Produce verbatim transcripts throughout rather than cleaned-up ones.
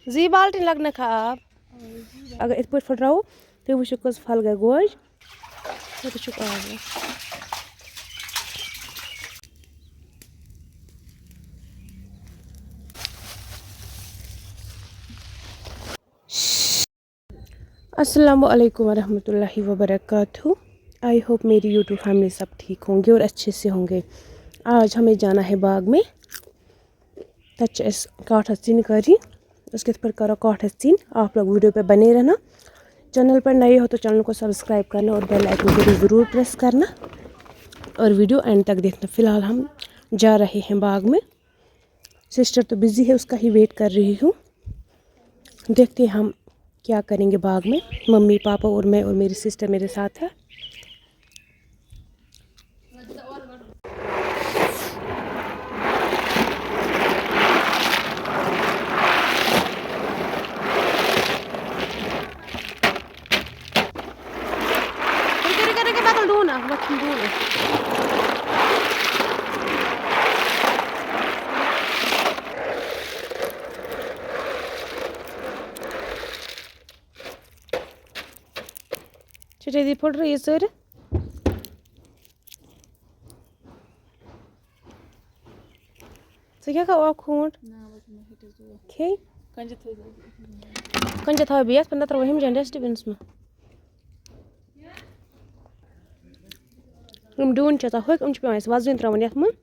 زی بالٹیٖن لگنکھا آب؟ اگر یِتھ پٲٹھۍ پھٕٹراوو، تُہۍ وٕچھِو کٔژ پھل گٔے گوجہِ۔ کوٗتاہ چھُکھ آب؟ السلام علیکم ورحمۃ اللہ وبرکاتہ۔ آئی ہوپ میری یوٹیوب فیملی سب ٹھیک ہوں گے اور اچھے سے ہوں گے۔ آج ہمیں جانا ہے باغ میں۔ تَتہِ چھِ اَسہِ کاٹھَس ژِنہِ کَرٕنۍ۔ أسۍ کِتھ پٲٹھۍ کَرو کاٹھَس ژِنہِ، آپ لوگ ویڈیو پہ بنے رہنا۔ چینل پر نئے ہو تو چینل کو سبسکرائب کرنا اور بیل آئکن کو بھی ضرور پریس کرنا اور ویڈیو اینڈ تک دیکھنا۔ فی الحال ہم جا رہے ہیں باغ میں۔ سسٹر تو بزی ہے، اس کا ہی ویٹ کر رہی ہوں۔ دیکھتے ہیں ہم کیا کریں گے باغ میں۔ ممی، پاپا اور میں اور میری سسٹر میرے ساتھ ہے۔ رُکہِ، رُکہِ، رُکہِ، بدل ڈوٗن اکھ، وۄتھ چھُنہٕ ڈوٗن اکھ۔ چھُ جدی پھُٹرٕ یہِ ژٲرِتھ۔ ژٕ کیٛاہ کھا اوکھ کھوٗنٛٹ؟ نہ، وۄنۍ چھُنہٕ مےٚ ہیٚٹِس دود۔ کھے؟ کَنجہِ تھٲیزِ۔ کَنجہِ تھاوَے بہٕ یَتھ پٮ۪ٹھ، نَتہٕ ترٛاوَو ہُم جَن ڈسٹبِنَس منٛز۔ یِم ڈوٗنۍ چھِ آسان ہوٚکھۍ، یِم چھِ پٮ۪وان اَسہِ وَزٕنۍ ترٛاوٕنۍ یَتھ منٛز۔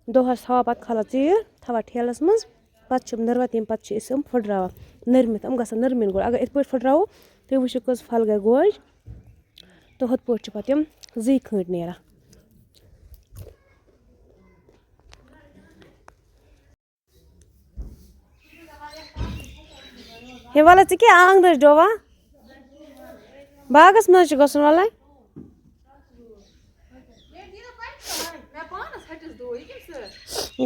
دۄہَس تھاوان پَتہٕ کھالان ژیٖر، تھاوان ٹھیلَس منٛز۔ پَتہٕ چھِ یِم نٔروَتھ، یِم پَتہٕ چھِ أسۍ یِم پھٕٹراوان نٔرمٕتھ۔ یِم گژھن نٔرمٕنۍ گۄڈٕ۔ اگر یِتھ پٲٹھۍ پھٕٹراوو، تُہۍ وٕچھِو کٔژ پھَل گٔے گوجہِ۔ تہٕ ہُتھ پٲٹھۍ چھِ پَتہٕ یِم زٕے کھٲنٛٹۍ نیران۔ ہے وَلہٕ ژٕ کیٛاہ آنٛگنَس ڈوان؟ باغَس منٛز چھُ گژھُن وَلہٕ۔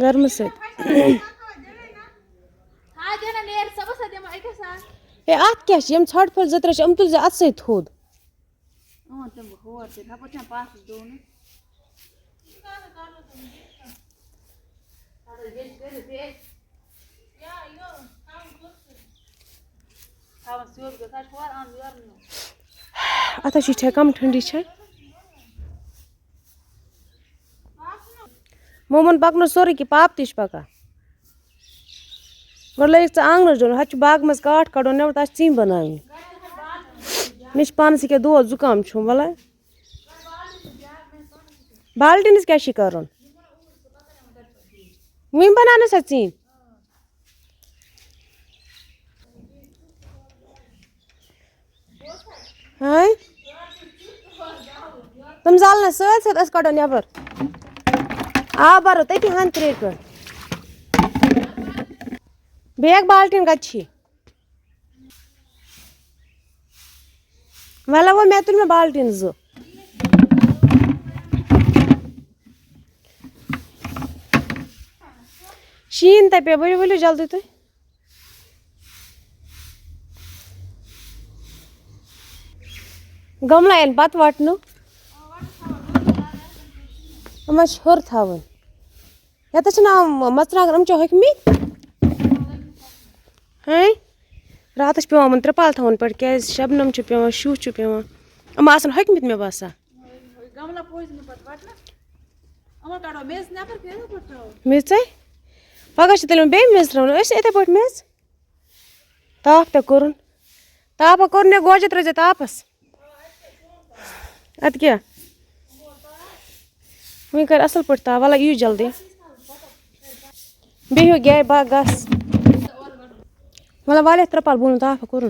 گرمہٕ سۭتۍ۔ ہے اَتھ کیٛاہ چھِ؟ یِم ژھۄٹہٕ پھٔلۍ زٕ ترٛےٚ چھِ، یِم تُلۍ زِ اَتھ سۭتۍ تھوٚد۔ اۭں، تِم گوٚو ہور تیٚلہِ۔ ہَپٲرۍ چھَنہٕ پاسَس ڈوٗنہٕ۔ تھاوان سیوٚد گوٚو، سُہ چھُ ہورٕ اَنُن یورٕ نیُن۔ اَتھ حظ چھِ یِتھَے کَم ٹھنٛڈی چھےٚ۔ مومَن پَکنو سورُے کینٛہہ، پاپہٕ تہِ چھِ پَکان۔ گۄڈٕ لٲگِکھ ژٕ آنٛگنَس ڈوٗنۍ، ہَتہٕ چھُ باغہٕ منٛز کاٹھ کَڑُن نٮ۪بر، تَتھ چھِ ژِنۍ بَناوٕنۍ۔ مےٚ چھِ پانَس ییٚکیٛاہ دود زُکام چھُم وَلہٕ۔ بالٹیٖنَس کیٛاہ چھِ کَرُن؟ وٕنۍ بَناونَس سا ژِنۍ؟ ہاے۔ تِم زالنَس سۭتۍ سۭتۍ، أسۍ کَڑو نٮ۪بر۔ آب بَرو تٔتی ہَن ترٛیٚیہِ کٔر۔ بیگ بالٹیٖن کَتہِ چھی؟ وَلہٕ وۄنۍ مےٚ تُلۍ مےٚ بالٹیٖن زٕ۔ شیٖن تَپہِ، ؤلِو، ؤلِو جلدی تُہۍ۔ گملہٕ یِن پَتہٕ وَٹنہٕ۔ یِم حظ چھِ ہیوٚر تھاوٕنۍ۔ یَتھ حظ چھِ ناو مَرژٕوانٛگَن، یِم چھِ ہوٚکھمٕتۍ۔ ہاے، راتَس چھِ پٮ۪وان یِمَن ترٛپال تھاوُن پٮ۪ٹھ، کیٛازِ شبنم چھُ پٮ۪وان، شُہ چھُ پٮ۪وان۔ یِم آسَن ہوٚکھمٕتۍ مےٚ باسان۔ گملہٕ پوشہِ نہٕ پَتہٕ وَٹنَس۔ یِمَن کَڑو میٚژ نٮ۪بر، بیٚیہِ یِتھَے پٲٹھۍ ترٛاوو۔ میٚژے؟ پَگاہ چھِ تیٚلہِ یِم بیٚیہِ میٚژ ترٛاوُن۔ أسۍ چھِ یِتھَے پٲٹھۍ میٚژ۔ تاپھ تہِ کوٚرُن۔ تاپھ ہا کوٚر مےٚ گوجہِ، ترٛٲوزِ تاپَس۔ اَدٕ کیٛاہ؟ وۄنۍ کَرِ اَصٕل پٲٹھۍ تاپھ۔ وَلہٕ یِیِو جلدی۔ بیٚیہِ ہیوٗ گیٛاے باغ گاسہٕ۔ مطلب واریاہ ترٛپال بوٗنُن تاپھ کوٚرُن۔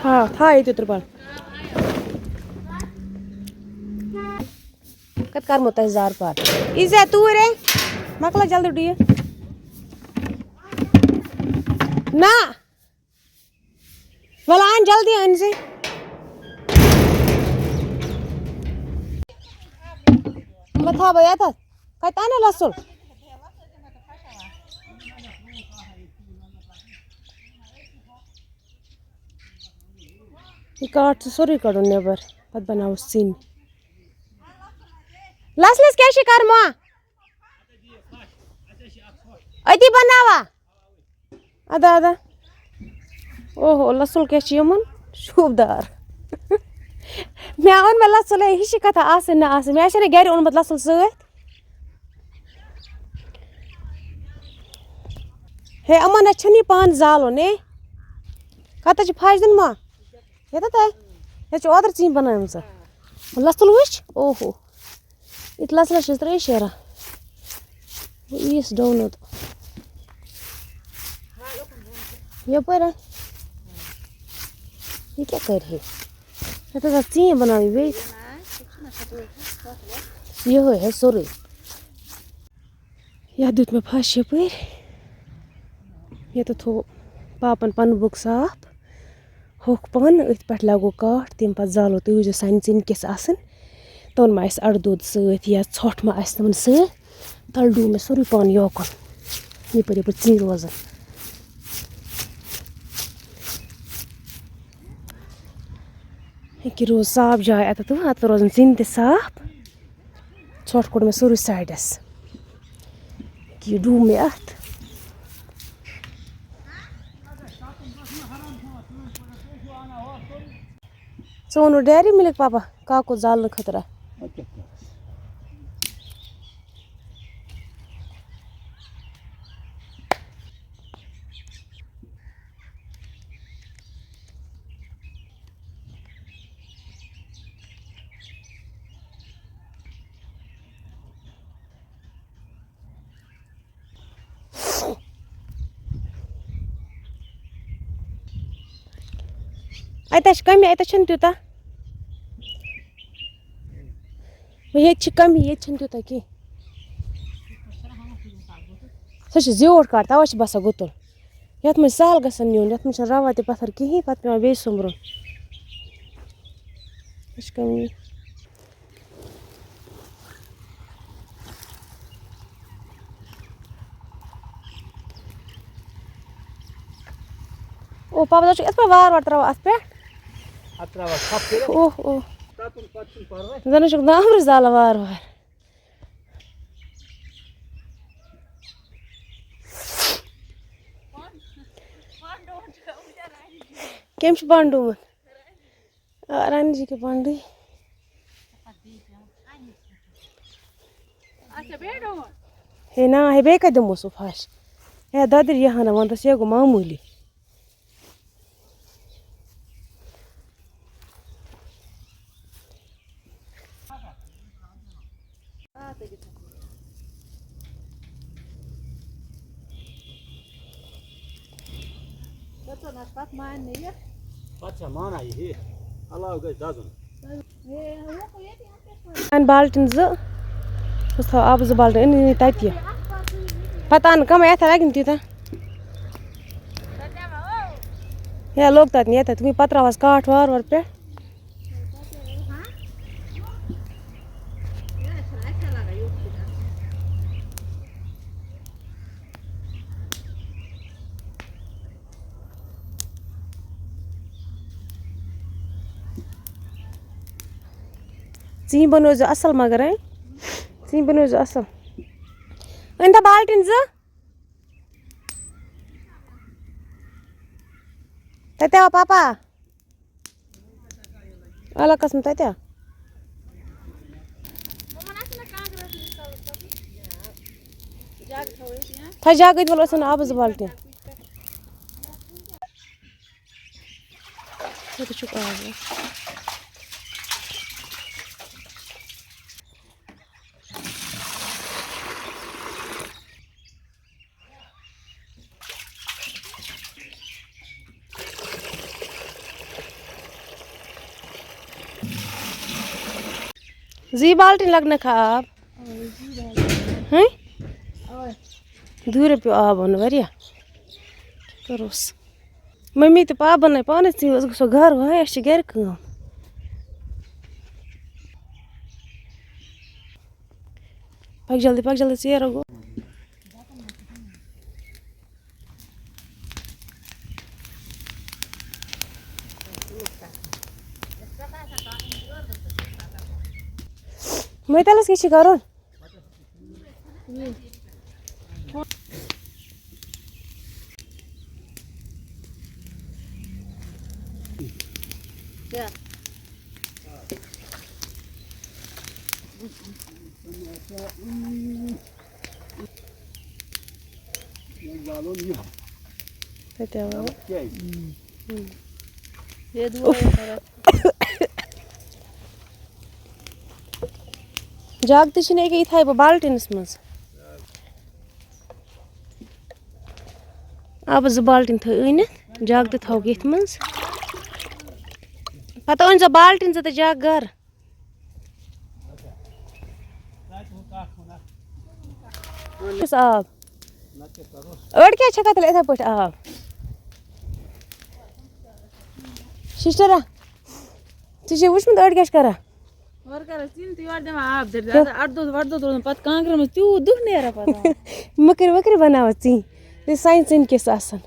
ہا، تھاو ییٚتہِ ترٛپال۔ کَتہِ کَرمو تۄہہِ زارٕ پار؟ یی زِ توٗرۍ ہے۔ مۄکلا جلدی ڈُیِتھ۔ نہ۔ وَلہٕ اَن جلدی أنۍ زِ۔ بہٕ تھاوٕ یَتَتھ۔ کَتہِ اَنَے لَسُن؟ یہِ کاٹھ چھُ سورُے کَڑُن نٮ۪بر، پَتہٕ بَناوو سِنۍ۔ لَسلَس کیٛاہ چھِ کَرُن؟ أتی بَناوا۔ اَدا، اَدا۔ اوہو، لَسُل کیٛاہ چھُ یِمَن؟ شوٗبدار۔ مےٚ ووٚن مےٚ لَسُل، ہے، یہِ چھِ کَتھا آسٕنۍ نہ آسٕنۍ۔ مےٚ آسہِ ہے نہٕ گَرِ اوٚنمُت لَسُل سۭتۍ۔ ہے، یِمَن نہ چھُنہٕ یہِ پانہٕ زالُن، ہے۔ کَتَتھ چھُ پھَش دیُن ما؟ ییٚتٮ۪تھ ہے؟ ییٚتہِ چھِ اوترٕ ژِنۍ بَنٲومٕژ۔ لَسُل وٕچھ۔ اوہو۔ یہِ تہِ لَسہٕ لَسہٕ چھِ ترٛٲوِتھ شیران۔ وۄنۍ یِیَس ڈوٗنُت۔ یَپٲرۍ ہا۔ یہِ کیٛاہ کَرِ ہے؟ یَتھ حظ آسہٕ ژِنۍ بَناوٕنۍ بیٚیہِ۔ یِہوٚے حظ سورُے۔ یَتھ دیُت مےٚ پھَش یَپٲرۍ۔ یَتھ تھوٚو پاپَن پَنہٕ بُک صاف۔ ہوٚکھ پَن، أتھۍ پٮ۪ٹھ لاگو کاٹھ، تَمہِ پَتہٕ زالو۔ تُہۍ وٕچھزیو سانہِ ژِنہِ کِژھ آسَن۔ تِمَن ما آسہِ اَڑٕ دۄد سۭتۍ یا ژھۄٹھ ما آسہِ تِمَن سۭتۍ۔ تَلہٕ ڈوٗ مےٚ سورُے پان یوکُن۔ یَپٲرۍ یَپٲرۍ ژِنہِ روزَن۔ ییٚکیٛاہ روٗز صاف جاے اَتٮ۪تھ تہٕ اَتٮ۪تھ روزَن ژِنہِ تہِ صاف۔ ژھۄٹھ کوٚڑ مےٚ سورُے سایڈَس۔ یہِ ڈوٗ مےٚ اَتھ۔ ژٕ ووٚنُتھ ڈیری مِلِک پاپا کاکُد زالنہٕ خٲطرٕ؟ اَدٕ کیٛاہ کَرس؟ اَتہِ چھِ کمی، اَتہِ چھَنہٕ تیوٗتاہ۔ وۄنۍ ییٚتہِ چھِ کمی، ییٚتہِ چھَنہٕ تیوٗتاہ کینٛہہ۔ سۄ چھِ زیوٗٹھ کَٹھ، تَوَے چھِ باسان گُتُل۔ یَتھ منٛز چھِ سَہل گژھان نیُن، یَتھ منٛز چھِنہٕ رَوا تہِ پَتھر کِہیٖنۍ، پَتہٕ پٮ۪وان بیٚیہِ سوٚمبرُن۔ سۄ چھِ کمی۔ او، پاپا، ژٕ چھُکھ یِتھ پٲٹھۍ وارٕ وارٕ ترٛاوان اَتھ پٮ۪ٹھ؟ اَتھ ترٛاوان ژھَپھ کٔرِتھ۔ اوہ، اوہ۔ تَتُن پَتہٕ چھُنہٕ پَرواے۔ زَن چھُکھ دامرُے زالان وارٕ وارٕ۔ کٔمۍ چھُ بَنڈومُت؟ آ، رانی جی کے پانڈی۔ اچھا، بیٚیہِ ڈوٗن؟ ہے نا، ہے بیٚیہِ کَتہِ دِمو سُہ پھَش؟ ہے دۄدٕرۍ یہِ ہنا وَنٛدَس، یہِ گوٚو معموٗلی۔ پَتہٕ چھا مانان یہِ ہے؟ علاوٕ گژھِ دَزُن۔ اَن بالٹیٖن زٕ، بہٕ تھاوٕ آبہٕ زٕ بالٹیٖن أنۍ أنۍ تَتہِ۔ پَتہٕ اَن کَمٕے، اَتھ لَگہِ نہٕ تیوٗتاہ۔ ہے لوٚگ تَتہِ نہٕ یَتھ، وٕنہِ پَتہٕ ترٛاوہَس کاٹھ وارٕ وارٕ پٮ۪ٹھ۔ ژٕے بَنٲوزیٚو اَصٕل مگر، اَے؟ ژٕے بَنٲوزیٚو اَصٕل۔ أنۍ تَو بالٹیٖن زٕ۔ تَتہِ آو پاپا۔ الگ قسم تَتہِ آ۔ تھا جاگہٕ ییٚتہِ وَلہٕ ٲسۍ وَنان آبہٕ زٕ بالٹیٖن۔ ییٚتہِ چھُکھ آب۔ زی بالٹیٖن لگنکھا آب؟ ہٕنٛہ؟ دوٗرِ پیوٚو آب اَنُن واریاہ۔ کیٛاہ کَروس؟ مٔمی تہٕ پاپہٕ بَنٲے پانَے ژیٖرۍ، أسۍ گژھو گَرٕ، وۄنۍ اَسہِ چھِ گَرِ کٲم۔ پَکھ جلدی، پَکھ جلدی، ژیر گوٚو۔ مٲتیالَس کیٛاہ چھِ کَرُن؟ تَتہِ آو۔ جگ تہِ چھِنہٕ أکیٛاہ، یہِ تھاوٕ بہٕ بالٹیٖنَس منٛز۔ آبہٕ زٕ بالٹیٖن تھٲے أنِتھ، جگ تہِ تھاوَکھ ییٚتھۍ منٛز۔ پَتہٕ أنۍ زیو بالٹیٖن زٕ تہٕ جگ گَرٕ۔ یُس آب۔ أڑۍ کیٛازِ چھَکھ تیٚلہِ یِتھَے پٲٹھۍ آب؟ سِسٹَرا، ژےٚ چھے وٕچھمُت أڑۍ کیٛاہ چھِ کَران؟ اورٕ کَران ژِنہِ تہٕ یورٕ دِوان آب دٔرِتھ۔ کیٛاہ؟ اَدٕ اَڑٕ دۄد وَڑٕ دۄد روزان، پَتہٕ کانٛگرٮ۪ن منٛز تیوٗت دُہ نیران پَتہٕ۔ مٔکٕرۍ ؤکٕرۍ بَناوان ژِنہِ۔ یہِ سانہِ ژِنہِ کِژھ آسان۔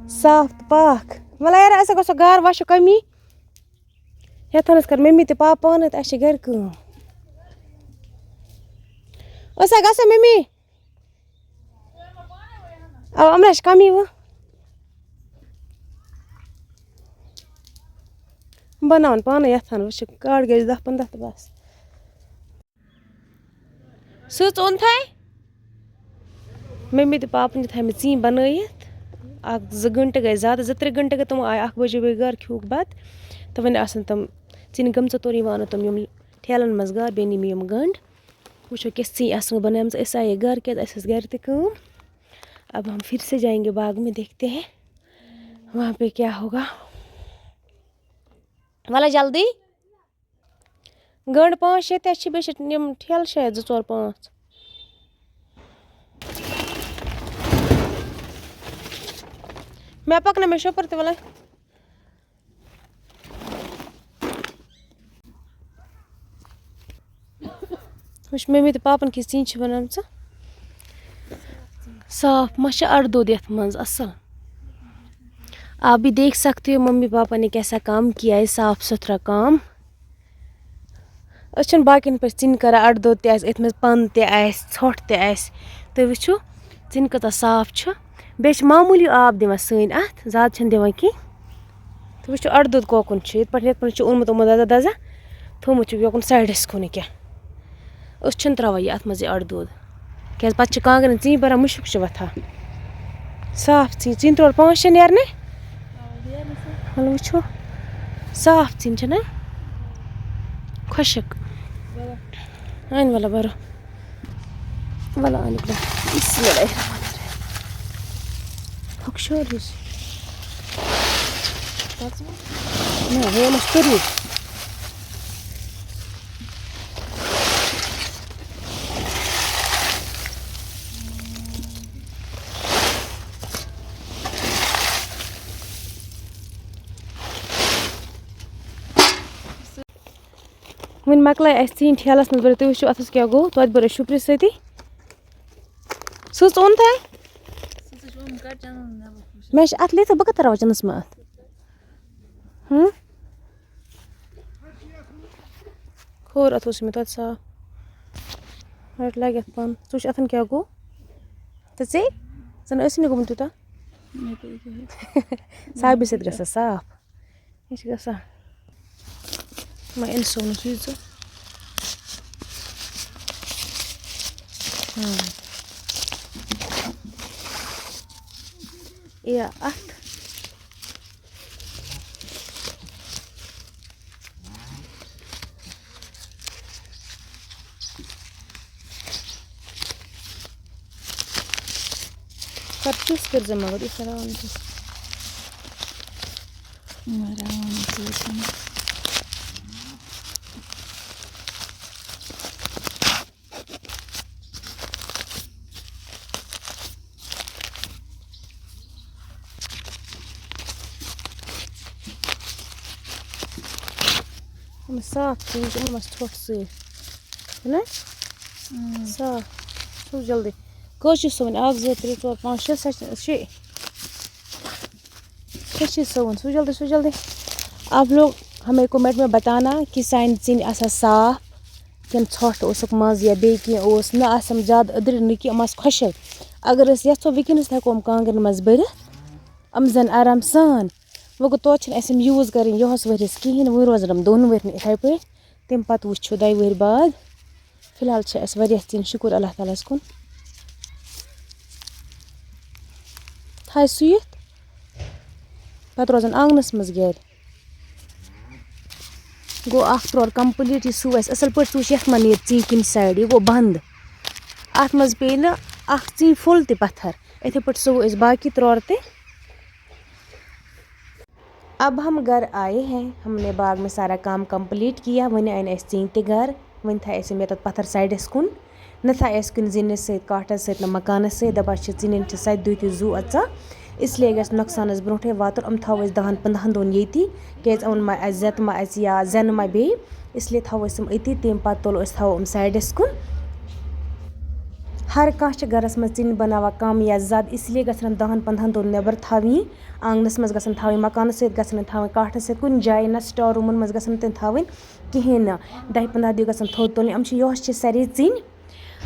صاف تہٕ پاک۔ وَلہٕ یارٕ، اَسہِ گوٚژھ سُہ گَرٕ وَشُک کَمی۔ یَتھ حظ کٔر مٔمی تہٕ پاپہٕ پانَے تہٕ اَسہِ چھِ گَرِ کٲم۔ أسۍ ہا گژھو مٔمی۔ اَوا، یِمَن ہا چھِ کَمی وۄنۍ۔ بَناوَن پانَے یَتھ ہَن، وۄنۍ چھِ کَڑ گٔے دَہ پنٛداہ تہٕ بَس۔ سٕژ اوٚن تھَے؟ مٔمی تہٕ پاپَن چھِ تھٲیمٕتۍ ژِنۍ بَنٲیِتھ۔ اَکھ زٕ گھنٹہٕ گٔے زیادٕ، زٕ ترٛےٚ گھنٹہٕ گٔے تِمو آیہِ اَکھ بَجے بٲگۍ گَرٕ، کھیوٚوُکھ بَتہٕ۔ تہٕ وۄنۍ آسَن تِم ژِنہِ گٔمژٕ تورٕ، یِوان تِم یِم ٹھیلَن منٛز گَرٕ، بیٚیہِ نِم یِم گَنٛڈ۔ وٕچھو کِژھ ژِنۍ آسَن بَنٲومٕژ۔ أسۍ آیے گَرٕ، کیٛازِ اَسہِ ٲس گَرِ تہِ کٲم۔ اب ہم پھر سے جائیں گے باغ میں، دیکھتے ہیں وہاں پہ کیا ہوگا۔ وَلہٕ جلدی۔ گنٛڈ پانٛژھ شےٚ تہِ چھِ، بیٚیہِ چھِ یِم ٹھیلہٕ شاید زٕ ژور پانٛژھ۔ مےٚ پَکنٲو مےٚ شوٚپُر تہِ، وَلہٕ۔ وٕچھ، مٔمی تہٕ پاپَن کِژھ ژِنۍ چھِ بَنٲومٕژ۔ صاف ما چھِ اَڑٕ دۄد یَتھ منٛز؟ اَصٕل۔ آپ بھی دیکھ سکتے ہو ممی پاپا نے کیسا کام کیا ہے، صاف ستھرا کام۔ أسۍ چھِنہٕ باقیَن پٲٹھۍ ژِنہِ کَران اَڑٕ دۄد تہِ آسہِ، أتھۍ منٛز پَن تہِ آسہِ، ژھۄٹھ تہِ آسہِ۔ تُہۍ وٕچھِو، ژِنہِ کۭژاہ صاف چھِ۔ بیٚیہِ چھِ معموٗلی آب دِوان سٲنۍ اَتھ، زیادٕ چھِنہٕ دِوان کینٛہہ۔ تہٕ وٕچھِو، اَڑٕ دۄد کوکُن چھُ یِتھ پٲٹھۍ، یِتھ پٲٹھۍ چھُ اوٚنمُت یِمو دَزا دَزا، تھوٚومُت چھُکھ یوکُن سایڈَس کُنہِ کینٛہہ۔ أسۍ چھِنہٕ ترٛاوان یہِ اَتھ منٛز، یہِ اَڑٕ دۄد، کیٛازِ پَتہٕ چھِ کانٛگرٮ۪ن ژِنہِ بَران، مُشُک چھُ وۄتھان۔ صاف ژِنہِ، ژِنہِ ترٛوڑ پانٛژھ شےٚ نیرنٕے۔ وَلہٕ وٕچھو، صاف ژِنہِ چھَنہ خۄشِک۔ اَنہِ وَلہٕ بَرو۔ وَلہٕ اَنہِ بَرو۔ بسم اللہ الرحمن الرحیم۔ ہُک شور یُس۔ نہ، ہُہ اوس تُرُے۔ وۄنۍ مۄکلٲے اَسہِ ژِنہِ ٹھیلَس منٛز بٔرِتھ۔ تُہۍ وٕچھِو، اَتھ اوس کیٛاہ گوٚو، توتہِ بٔرٕس شُپرِ سۭتی۔ سٕژ اوٚن تھَے؟ سُہ چھُ اوٚنمُت کَتہِ چَنٛدَن نٮ۪بر؟ مےٚ چھِ اَتھ لیٖتھٕ، بہٕ کَتھ ترٛاوٕ چَنٛدَس منٛز اَتھ؟ ہُم؟ کھوٚر اَتھ اوس مےٚ توتہِ صاف۔ رَٹ لَگہِ اَتھ پَن۔ ژٕ وٕچھ اَتھَن کیٛاہ گوٚو۔ تہٕ ژےٚ؟ ژےٚ نہٕ ٲسی نہٕ گوٚمُت تیوٗتاہ۔ مےٚ تہِ یہِ کیٛاہ؟ صابہِ سۭتۍ گژھان صاف۔ یہِ چھِ گژھان۔ وۄنۍ اِنسولُن سُے ژٕ۔ ہاں۔ یہِ اَتھ۔ پَتہٕ کُس کٔرۍ زِ مگر یہِ کَران چھِ۔ مَران چھِ ییٚتٮ۪ن۔ یِم صاف چیٖز، یِمَن منٛز ژھۄٹھ سۭتۍ۔ چھُنہ؟ اۭں۔ صاف۔ سُہ جلدی۔ کٔژ چھِ سُوٕنۍ؟ اَکھ، زٕ، ترٛےٚ، ژور، پانٛژھ، شےٚ، سَتھ، شےٚ۔ کیٛاہ چھِ سُوُن؟ سُہ جلدی، سُہ جلدی۔ آپ لوگ ہمیں کمنٹ میں بتانا کہ سانہِ ژِنہِ آسان صاف، کینٛہہ ژھۄٹھ اوسُکھ منٛز یا بیٚیہِ کینٛہہ اوس، نہ آسَم زیادٕ أدرِ، نہ کینٛہہ، یِم آسہٕ خۄشٕک۔ اگر أسۍ یَژھو وٕنکیٚنَس تہِ ہٮ۪کو یِم کانٛگرٮ۪ن منٛز بٔرِتھ، یِم زَن آرام سان۔ وۄنۍ گوٚو، توتہِ چھِنہٕ اَسہِ یِم یوٗز کَرٕنۍ یِہُس ؤرِیَس کِہیٖنۍ، وۄنۍ روزَن یِم دۄن ؤرِین یِتھَے پٲٹھۍ۔ تَمہِ پَتہٕ وٕچھو دۄیہِ وٕہٕرۍ بعد۔ فِلحال چھِ اَسہِ واریاہ ژِنۍ، شُکُر اللہ تعالیٰ ہَس کُن۔ تھایہِ سُوِتھ، پَتہٕ روزَن آنٛگنَس منٛز گَرِ۔ گوٚو اَکھ ترٛوڈ complete، یہِ سُو اَسہِ اَصٕل پٲٹھۍ، سُہ وٕچھ یَتھ منٛز نیرِ ژِنۍ کَمہِ سایڈٕ، یہِ گوٚو بنٛد۔ اَتھ منٛز پیٚیہِ نہٕ اَکھ ژِنۍ پھوٚل تہِ پَتھر۔ یِتھَے پٲٹھۍ سُوو أسۍ باقٕے ترٛوڈ تہِ۔ اب ہم گھر آئے ہیں، ہم نے باغ میں سارا کام complete کیا، وۄنۍ أنۍ اَسہِ ژِنۍ تہِ گَرٕ، وۄنۍ تھایہِ اَسہِ یِم یَتَتھ پَتھر سایڈَس کُن، نہ تھایہِ اَسہِ کُنہِ زِنِس سۭتۍ، کاٹھَس سۭتۍ، نہ مکانَس سۭتۍ، دَپان چھِ ژِنٮ۪ن چھِ سَتہِ دُہہِ تہِ زُو اَژان، اس لیے گژھِ نۄقصانَس برونٛٹھٕے واتُن، یِم تھاوو أسۍ دَہَن پنٛدہَن دۄہَن ییٚتی، کیٛازِ یِمَن ما آسہِ زٮ۪تہٕ ما آسہِ یا زٮ۪نہٕ ما بیٚیہِ، اس لیے تھاوو أسۍ یِم أتی، تَمہِ پَتہٕ تُلو أسۍ، تھاوو یِم سایڈَس کُن۔ ہر کانٛہہ چھِ گَرَس منٛز ژِنۍ بَناوان کَم یا زیادٕ، اس لیے گژھن یِم دَہَن پنٛدہَن دۄہَن نٮ۪بَر تھاوٕنۍ، آنٛگنَس منٛز گژھن تھاوٕنۍ، مکانَس سۭتۍ گژھن نہٕ تھاوٕنۍ، کاٹھَس سۭتۍ کُنہِ جایہِ نہ، سٹور روٗمَن منٛز گژھن نہٕ تِم تھاوٕنۍ کِہیٖنۍ نہٕ۔ دَہہِ پنٛداہ دۄہہِ گژھن تھوٚد تُلٕنۍ۔ یِم چھِ، یِہوٚس چھِ سارے ژِنۍ۔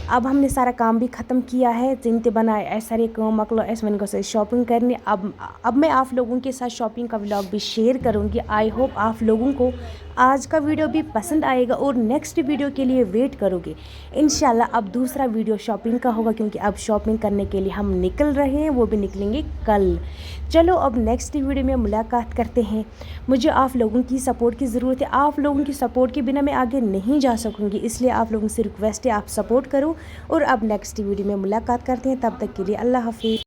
اب ہم نے سارا کام بھی ختم کیا ہے، ژِنۍ تہِ بنایہِ اَسہِ، سارے کٲم مۄکلٲو اَسہِ، وۄنۍ گژھو أسۍ شاپِنٛگ کَرنہِ۔ اب اب میں آپ لوگوں کے ساتھ شاپِنٛگ کا ولاگ بھی شیئر کروں گی۔ آئی ہوپ آپ لوگوں کو آج کا ویڈیو بھی پسند آئے گا اور نیکسٹ ویڈیو کے لیے ویٹ کرو گے۔ انشاءاللہ اب دوسرا ویڈیو شاپنگ کا ہوگا، کیونکہ اب شاپنگ کرنے کے لیے ہم نکل رہے ہیں، وہ بھی نکلیں گے کل۔ چلو اب نیکسٹ ویڈیو میں ملاقات کرتے ہیں۔ مجھے آپ لوگوں کی سپورٹ کی ضرورت ہے، آپ لوگوں کی سپورٹ کے بنا میں آگے نہیں جا سکوں گی، اس لیے آپ لوگوں سے ریکویسٹ ہے آپ سپورٹ کرو۔ اور اب نیکسٹ ویڈیو میں ملاقات کرتے ہیں، تب تک کے لیے اللہ حافظ۔